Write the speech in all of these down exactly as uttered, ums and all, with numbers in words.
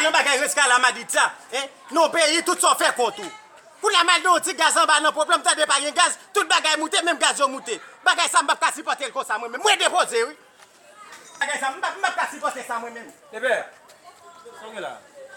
Nan bagay reskalamadrid sa, en, nan yon peyi, tout sa w fè kont ou. Kounye a m al nan yon ti gaz anba nan pwoblèm, tande pa gen gaz, tout bagay moute, menm gaz yo moute. Bagay sa m p ap ka sipòte l konsa mwen menm. Mwen depoze wi. Bagay sa m p ap, m p ap ka sipòte sa mwen menm. Lepè, sa w gen la?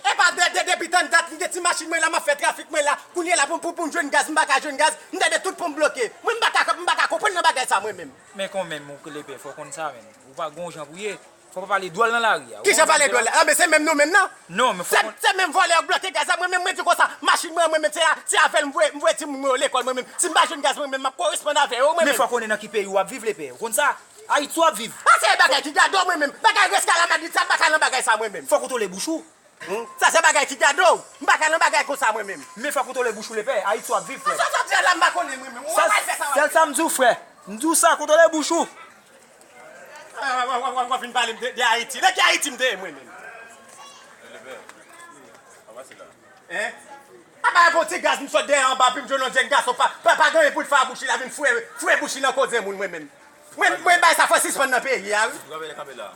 Epa de, de, depi tann dat, m gen ti machin mwen la, m ap fè trafik mwen la. Kounye a la pou, pou, pou m jwenn gaz, m pa ka jwenn gaz, m tande tout ponp bloke. Mwen m pa ka, m pa ka konprann nan bagay sa mwen menm. Men kanmenm, ou lepè, fò w konn sa menm. Ou pa gon jan pou ye. Fò pa pale dwòl nan lari a. Kijan pale dwòl la? A, men se menm nou menm nan. Non, men fò... Se, se menm vòlè yo k bloke gaz la. Mwen menm, mwen di konsa, machin mwen, mwen menm, se a, se avè l m voye, m voye timoun mwen yo lekòl mwen menm. Si m pa jwenn gaz mwen menm, m ap koresponn avè yo mwen menm. Men fò konnen nan ki peyi w ap viv, lepè. Ou konn sa? Ayiti w ap viv. A, se bagay ki gade w mwen menm. Bagay reskalamadrid sa, m pa ka nan bagay sa mwen menm. Fò kontwole bouch ou. Hmm? Sa se bagay ki gade w. M pa ka nan bagay konsa mwen menm. Men fò kontwole bouch ou, lepè. Ayiti w ap viv, frè. Sa, sa, sa, di a la, m pa konnen mwen menm. Ou pa fè sa, sèl sa m di w, frè. M di w sa, kontwole bouch ou. W ap vin pale m de, de Ayiti. Nan ki Ayiti m te ye mwen menm? Hein? Apa e bon ti gaz m sot dèyè anba, pi m jwenn yon jèn gason pa, pa, pa gen anyen pou l fè a bouch li, la vin fouye, fouye bouch li nan koze moun mwen menm. Mwen, mwen bay sa fò sispann nan peyi a wi. Kanpe la, kanpe la.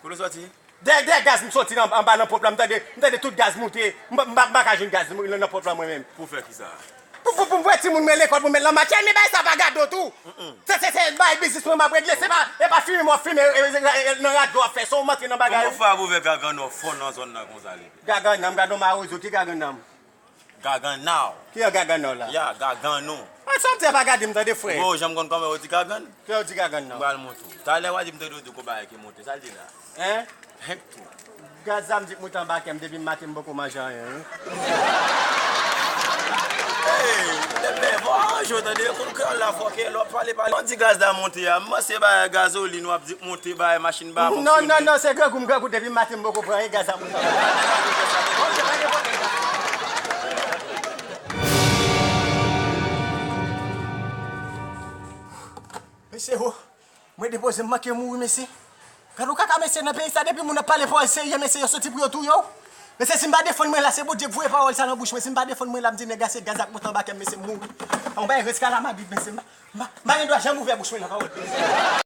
Kote w soti? Dèyè, dèyè gaz m soti nan, anba nan ponp la, m tande, m tande tout gaz moute, m pa, m pa, m pa ka jwenn gaz nan, nan ponp la mwen menm. Pou fè kisa? Pou, pou, pou m voye timoun mwen lekòl, pou m met lan match, men bagay sa pa gade w tou. Se, se, se bay biznis mwen m ap regle, se pa, e pa fimen m w ap fimen, e, e, e, nan radyo w ap fè, se w m antre nan bagay. Kòman w fè ap ouvè gagann w fò nan zòn nan konsa, lepè? Gagann nan, m gade w mawozo, ki gagann nan? Gagann nan. Ki an gagann nan la? Ya, gagann nou. A, sa w ap di a pa gade m tande, frè. Ou janm konn kòman yo di gagann? Ki yo di gagann nan? M pral montre w. Talè w a di m tande w di gon bagay ki monte, sa l di la? Hein? Hein? Gaz la m di k moute anba kè m, depi m maten m poko manje anyen wi. Hey, lepè, fò w aranje w tande, konn kreyòl la fò ke lè w ap pale, pale. Ou di gaz la monte a, m panse bagay gazolin w ap di k monte, bagay machin ba fonksyone. Non, non, non, se grangou m grangou, depi m maten m poko pran anyen, gaz la monte anba kè m. Mesye, ho, mwen depoze m manke mouri, mesye. Gade yon kaka, mesye, nan peyi sa, depi moun ap pale pawòl serye, mesye, yo soti pou yo touye w. Mesye, si m pa defann mwen la, se Bondye k voye pawòl sa nan bouch mwen. Si m pa defann mwen la, m di nèg la se gaz ak mouton bakè m, mesye, m mouri. Yon bagay reskalamadrid, mesye, m pa, m pa, m pa gen dwa janm ouvè bouch mwen nan pawòl.